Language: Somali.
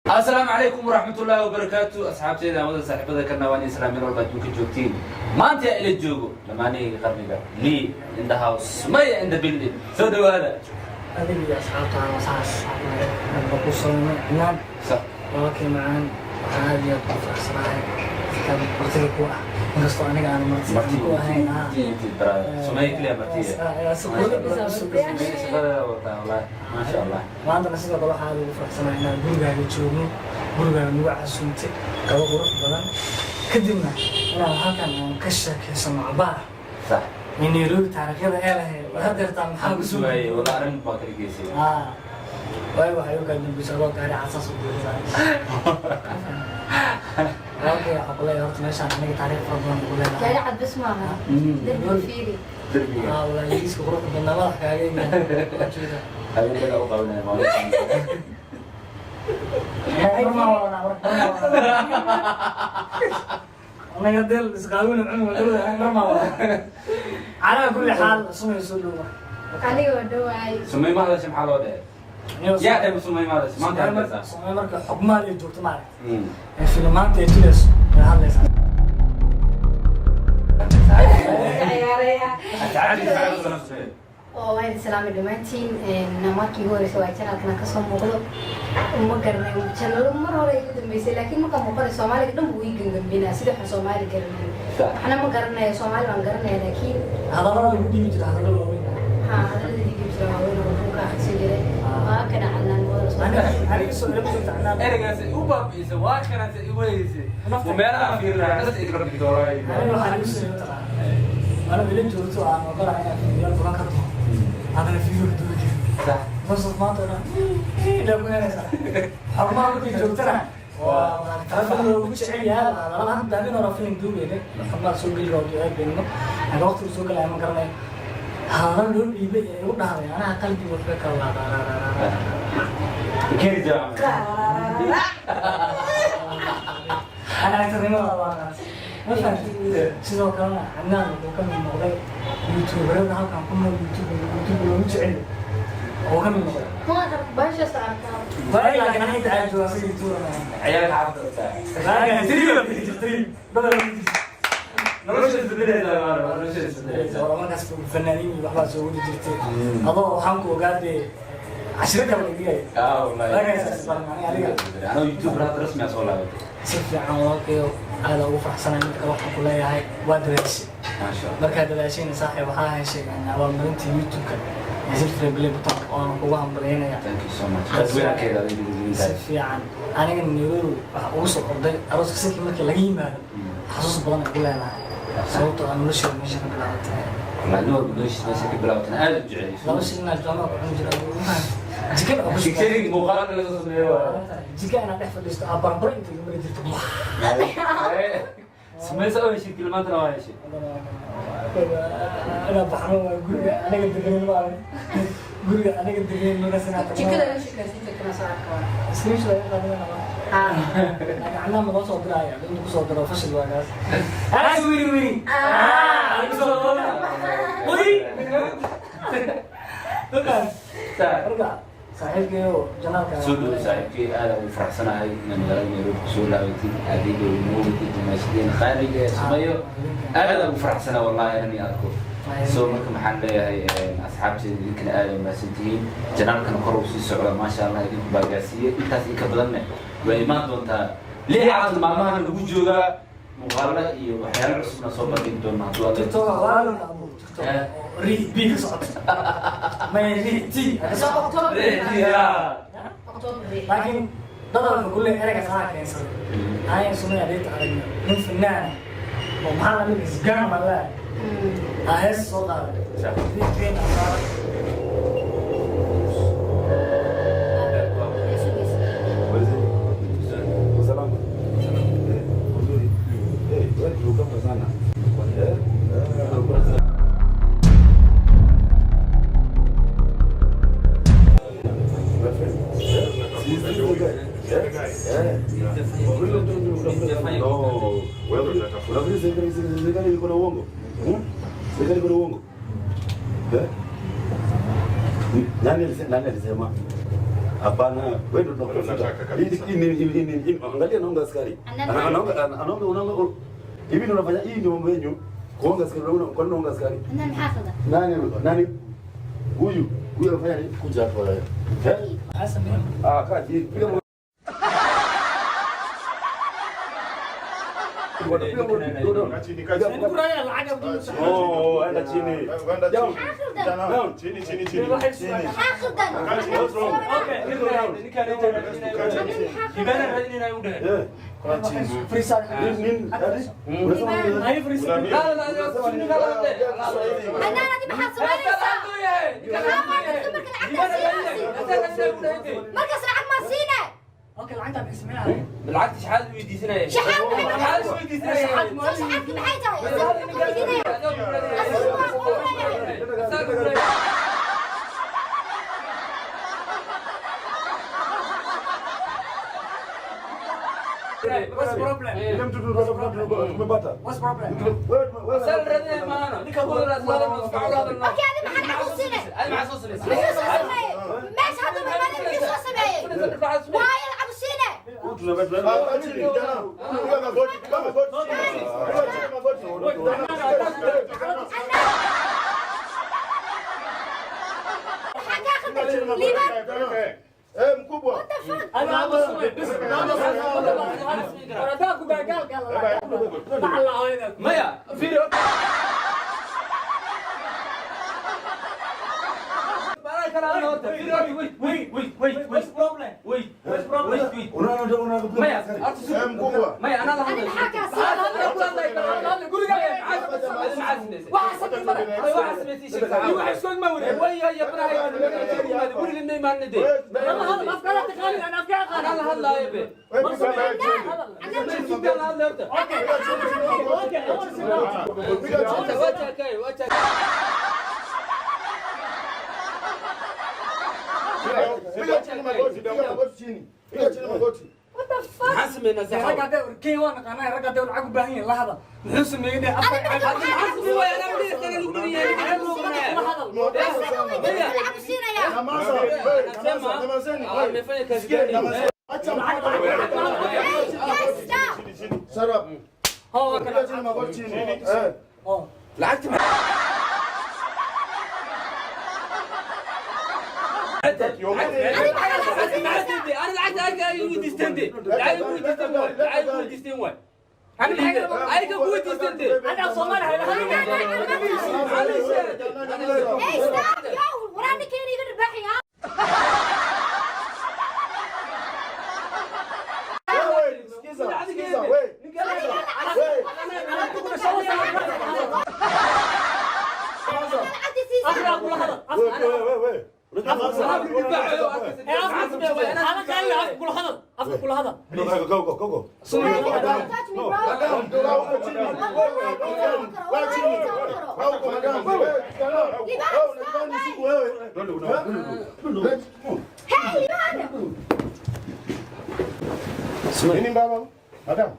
Asalaamu calaykum waraxmatullaahi wabarakaatu, asxaabteeda amada saaxiibada ka nawaan islaam, meel walba adduunka joogtiin. Maanta yaa ila joogo lamaanihii qarniga, Lee in the house, Maya in the building. Soo dhawaada. Adiga iyo asxaabtaada saas hadba ku soomay Cunaan. Sax. Walaalkay macaan, waxaan aad iyo aad ugu faraxsanahay kan martida ku ah, inkastoo aniga aan marti aan ku ahayn. Sumaya keliya martiya. Sumaya shaqadeeda wataa, wallahi, maasha Allah. Maantana sidoo kale waxaan aad ugu faraxsanahay inaan gurigaaga joogno, gurigaaga nagu casuumtay qado qurux badan, kadibna inaan halkan aan ka sheekeysano cabaar ee Nairobi taariikhyada ee lahayd waxaad deertaa maxaa ku ku sugaayay wada arrin baa kala geysay. Waayo, waxay u kala dambeysay adoo gaari casaas u buuxdaa. Walaalkay, waxaa ku leeyahay horta meeshaan aniga taariikh fara badan ugu leedahay. Gaari cad bas maaha, derbiga fiiri. Derbiga. Aa walaa, yariiska quruxda badnaa madax kaaga egyahay jeeda. Habeenkada u qabanaya maalinta. Marmaa wadanaa, marka marmaa wadanaa. Anaga deel isqaawina cunug marmaa wadanaa. Calaa kulli xaal, Sumay, soo dhow marka. Aniga waa dhawaay. Sumay ma hadasha? Maxaa loo dhehe? Yaa dheh, Sumay ma hadasha maanta hadlaysaa? Sumay marka xogmaal ay joogto, maaragta, ee filimaanta ay tulayso way hadlaysaa. Ciyaaraya. Asxaabtiisa maxay ku salam, Sumay? Oo waan islaamay dhammaantiin. Markii ugu horreysay waa channelkan kasoo muuqdo. Ma garanayo channel mar hore igu dambeysay, laakiin markaan muuqanay Soomaaliga dhan buu ii gangambinaa, sida waxaan Soomaali garanayo. Waxna ma garanayo, Soomaali baan garanaya, laakiin Hadallada lagu dhiibi jira, hadallo waaweyn. Ha, hadalladii dhibi jira waaweyn oo buuka akhrisan jiray. Waa kana Cadnaan wada soo Aniga aniga soo ilama joogta Cadnaan. Ereygaas u baabi'isay, waa kanaas igu heysay. Meelaha fiirinaya qas igala dhigto. Aniga waxaa lagu soo taqaan aniga ila joogto aan ogolahay inaan fiidiyoal badan ka dumo, haddana fiidiyo ka duwi karin. Basas maanta oo dhan ilaa ku helaysaa. Xarumaha markay joogtana waa taleefon loogu jecel yahay. Laba hadda habeen hore filim duubayna, xarumaha soo geli rabo ducee beenno, laakiin waqtigu soo galaya ma garanayo. Hadallo loo dhiibay ee igu dhahday anaha qalbiga waxba kala laabaa. Keeni jira. Ana actornimada waa kaas, ma fahamtid? Sidoo kalena Cadnaan wuxuu ka mid noqday youtuberada halkan ku nool. YouTube YouTube loogu jecel oo ka mid noqday. Baashaas arkaa. Waay, laakiin aniga inta aan joogo asaga youtuber ma ahayn. Ciyaalka xaafadda wataa. Laakiin three baa bixi jirtay, badan baa bixi jirtay. Nolosha isbedelaysaa, maarma nolosha isbedelaysaa. Oo markaas fanaaniin iyo waxbaa soo wadi jirtay, adoo waxaan ku ogaadee cashiro kale la dhigay. Ah, wallahi. Lagaas baran aniga. Anoo youtuber hadda rasmi ah soo laabatay. Si fiican, walaalkayo, aada ugu faraxsanahay. Marka waxaan ku leeyahay waa dadaashay. Maasha Allah. Markaa dadaashayna, saaxiib, waxaa heshay abaalmarinta YouTube-ka ee Silver Play Button, oona kugu hambalyeynaya. Thank you so much. Dadweynakeeda adiga Si dhiirigelintahay. fiican. Aniga Nairobi waxa ugu soo orday arooska silki markii laga yimaado, xasuus badan ay ku leedahay, sababtoo ah nolosheeda meesha ka bilaabatay. Wallahi, nin walba noloshiisa meesha ka bilaabatana aad u jecel. Laba shil inaa jaamaca ku cuni jira, jikada oo ku Sheeg muuqaal laga soo sameeyo waaye. Jika inaad dhex fadhiisto aa barbar inta iga mari jirto. Samaysa oo heshay, tilmaantana waa heshay. Inaa baxno waa guriga anaga deganin, ma arag guriga anaga deganin markaas inaa tagno. Jikada la sheekaysan jirtana soo arkaa. Screenshot ayaa qaadanayna ma? Laakiin Cadnaan ma noo soo diraya? Intuu kusoo diro fashil waa kaas. Aas wiri wiri. Ah, anigu soo wiri. Marka saaxiibkayo janaalka. Soo dhowo, saaxiibkay, aad ugu faraxsanahay inaad magaalada Nairobi kusoo laabatid, adiga noo wadid dumaashadeen qaaliga ee Sumayo. Aad ugu faraxsanahay wallahi inaan i arko. So marka maxaan leeyahay asxaabteeda, idinkana aad u mahadsantihiin. Channelkana kor uu sii socda, maasha Allah. Idinku baa gaarsiiyey intaas, in ka badanne way imaan doontaa. Liicaan maalmahana lagu joogaa, muuqaalo iyo waxyaalo cusubna soo bandhigi doona hadduu Alla. TikTok waa loo abuur TikTok oo ri b ka socoto, may ri t ka socoto. Laakiin dad walba kulle ereygaas anaa keensaday. Ayan Sumaya dheeta aragna nin fanaan oo maxaa la mid isgaan malaa aa hees soo qaaday ri been asaara. Usalama. Eh, uzuri. Eh, wewe ukamba sana. Eh, eh. My friend. Eh, is this the guy? Eh? Eh. No. Unafikiri serikali iko na uongo? Hmm? Serikali iko na uongo? Eh? Nani alisema? Nani alisema? Hapana, wewe ndio tunakutafuta. Unataka kabisa. Hii angalia anaonga askari. Ana- Anaonga unaonga hivi ndio unafanya hii ndio mambo yenu. Kuonga askari unaona kwa nini unaonga askari? Adnaan maxaa khaldan? Nani nani huyu huyu anafanya nini? Kuja hapa wewe. Eh? Maxaa sameeyey? Ah, kaa chini. Piga mwa- Piga mwa- Kaa chini, kaa chini. Ku raaya lacag abdul sax. Oh, enda chini. Enda Down. chini. Maxaa khaldan? Down. Chini, chini, chini. Waxay Chini. sugaan. Maxaa khaldan? Kaa chini. Okay, Eh. Kaa chini. Friisaan. Nin adi? Unasema nini? Ay friisaan. Adnaan adi maxaad samaynaysaa? Maxaa waa dadka marka lacagtaa siinaysid? Markaas lacag maa siinay? Okay, lacagta bixis meeyaa. بالعكس شحال ويديسنا شحال شحال ويديسنا Soo shaxaadki maxay tahay? Isaga muxuu ka weydiinaya? Asiga waa aqoon u leeyahay. What's problem? Ile mtu tumepata. What's problem? Wewe wewe Okay, adi maxaa lacag u siinay? Muxuu soo sameeyey? Meesha hadda imaadeen muxuu soo sameeyey? Waayo lacag u siinay? tunapata. Kaa chini, kijana. Piga magoti, piga magoti chini. Piga chini magoti. Adnaan maxaa kaa Piga khaldan? chini magoti. Liibaan, Eh, mkubwa. what the fuck? Ana abu sumay bis. Waradaa ku gaal gaal. Bacla hooyada. maya fiiri What's problem? What's problem? Unaona unaona maya Eh, mkubwa. maya anaa la Ani maxaa kaa siinay? Lama hadal afkaada taqaanin ana afkaa aqaan. Wewe piga chini. Okay, okay, I want to sit down. Piga chini. Piga chini magoti, piga magoti chini. Piga chini magoti. What the fuck? Ragga hadday Kenya waa naqaanaa ragga hadday lacag u baahan yihiin la hadal. Muxuu sameeyey afka la hadal. Asaga weydiinaya lacag u siinaya. Nyamaza, wewe, nyamaza, nyamazeni, wewe. Nyamazeni. Acha mkono. Hey, guys, stop. Chini, chini. Shut up. Hoo Piga kana. chini magoti chini. Eh. Oh. Ana Soomaali hayla hadal. Hey, stop, yo. Waraa ninkeena iga dharbaaxaya. Wewe, sikiza, sikiza, wewe. Wewe. Nyamaza. Lacagta siisay. Afka kula hadal. Wewe wewe wewe. Ee afka ana qaali afka kula hadal. Afka kula hadal. Go go go go. Don't touch me, bro. Madam, kaa huko chini. Wewe, kaa chini. Kaa huko, madam. Wewe, kijana. Wewe, unajifanya usiku wewe. Hey, Liban. Nini baba? Madam.